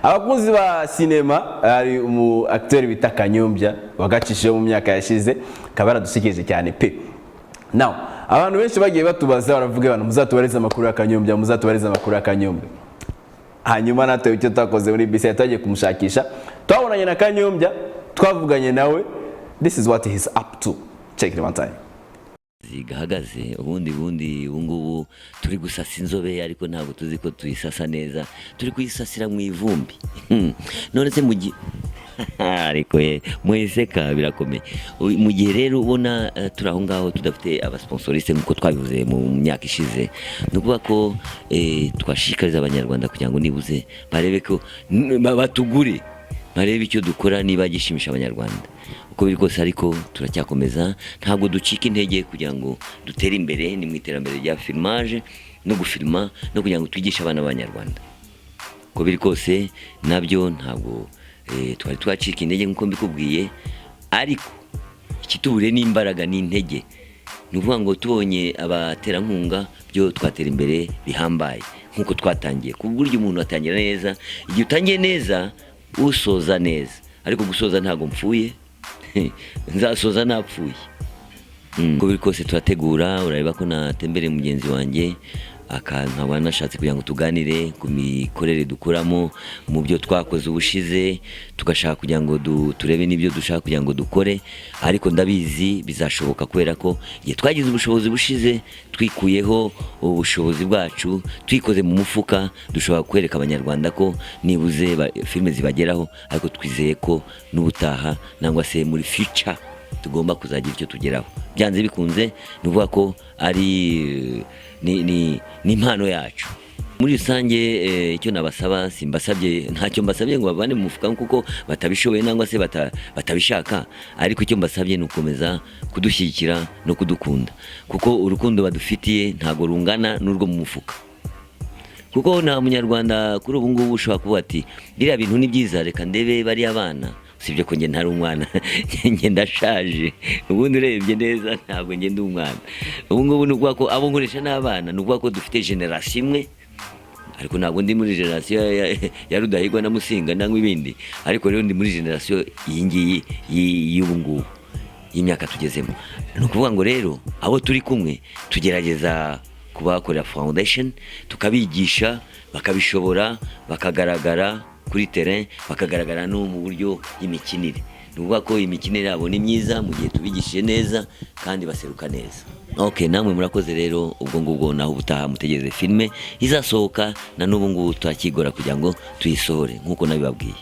Abakunzi ba sinema, hari umu acteur bita Kanyombya wagacishijeho mu myaka yashize, akaba yaradusekeje cyane pe. Now, abantu benshi bagiye batubaza, baravuga abantu: "Muzatubarize amakuru ya Kanyombya, muzatubarize amakuru ya Kanyombya." Hanyuma natwe icyo twakoze muri bisi, twagiye kumushakisha, twabonanye na Kanyombya, twavuganye nawe. This is what he's up to. Check it one time. Zigahagaze ubundi ubu ngubu turi gusasa inzobe, ariko ntabwo tuzi ko tuyisasa neza, turi kuyisasira mu ivumbi. None se mu gihe, ariko ye mwiseka birakomeye. Mu gihe rero ubona turi aho ngaho tudafite abasponsoriste nk'uko twabivuze mu myaka ishize, ni ukuvuga ko twashishikariza Abanyarwanda kugira ngo nibuze barebe ko batugure, barebe icyo dukora niba gishimisha Abanyarwanda. Uko biri kose ariko turacyakomeza, ntabwo ducika intege kugira ngo dutere imbere. Ni mu iterambere rya filmage no gufilma no kugira ngo twigishe abana b'Abanyarwanda. Uko biri kose nabyo ntabwo twari twacika intege nk'uko mbikubwiye, ariko ikituburiye ni imbaraga n'intege. Ni ukuvuga ngo tubonye abaterankunga byo twatera imbere bihambaye nk'uko twatangiye, ku buryo umuntu atangira neza. Igihe utangiye neza usoza neza, ariko gusoza ntabwo mpfuye, nzasoza napfuye. Uko biri kose turategura. Urareba ko natembereye mugenzi wanjye, nkaba nashatse kugira ngo tuganire ku mikorere dukuramo mu byo twakoze ubushize, tugashaka kugira ngo turebe n'ibyo dushaka kugira ngo dukore. Ariko ndabizi bizashoboka, kubera ko igihe twagize ubushobozi bushize, twikuyeho ubushobozi bwacu, twikoze mu mufuka, dushobora kwereka Abanyarwanda ko nibuze filime zibageraho. Ariko twizeye ko n'ubutaha nangwa se muri future tugomba kuzagira icyo tugeraho byanze bikunze. Ni ukuvuga ko ari ni impano yacu muri rusange. Icyo nabasaba, simbasabye, ntacyo mbasabye ngo bavane mu mufuka kuko batabishoboye nangwa se batabishaka, ariko icyo mbasabye ni ugukomeza kudushyigikira no kudukunda, kuko urukundo badufitiye ntabwo rungana n'urwo mu mufuka, kuko nta Munyarwanda kuri ubu ngubu ushobora kuvuga ati: "Biriya bintu ni byiza, reka ndebe bariya bana." Usibye ko njye ntari umwana, njye ndashaje. Ubundi urebye neza ntabwo njye ndi umwana ubu ngubu. Ni ukuvuga ko abo nkoresha n'abana, ni ukuvuga ko dufite génération imwe, ariko ntabwo ndi muri génération ya Rudahigwa na Musinga nangwa ibindi, ariko rero ndi muri génération iyi ngiyi y'ubu ngubu y'imyaka tugezemo. Ni ukuvuga ngo rero abo turi kumwe tugerageza kubakorera foundation, tukabigisha, bakabishobora, bakagaragara kuri terrain, bakagaragara no mu buryo y'imikinire. Ni ukuvuga ko imikinire yabo ni myiza mu gihe tubigishije neza kandi baseruka neza. Ok, namwe murakoze rero. Ubwo ngubwo naho ubutaha, mutegereze filime izasohoka, na n'ubu ngubu turakigora kugira ngo tuyisohore nk'uko nabibabwiye.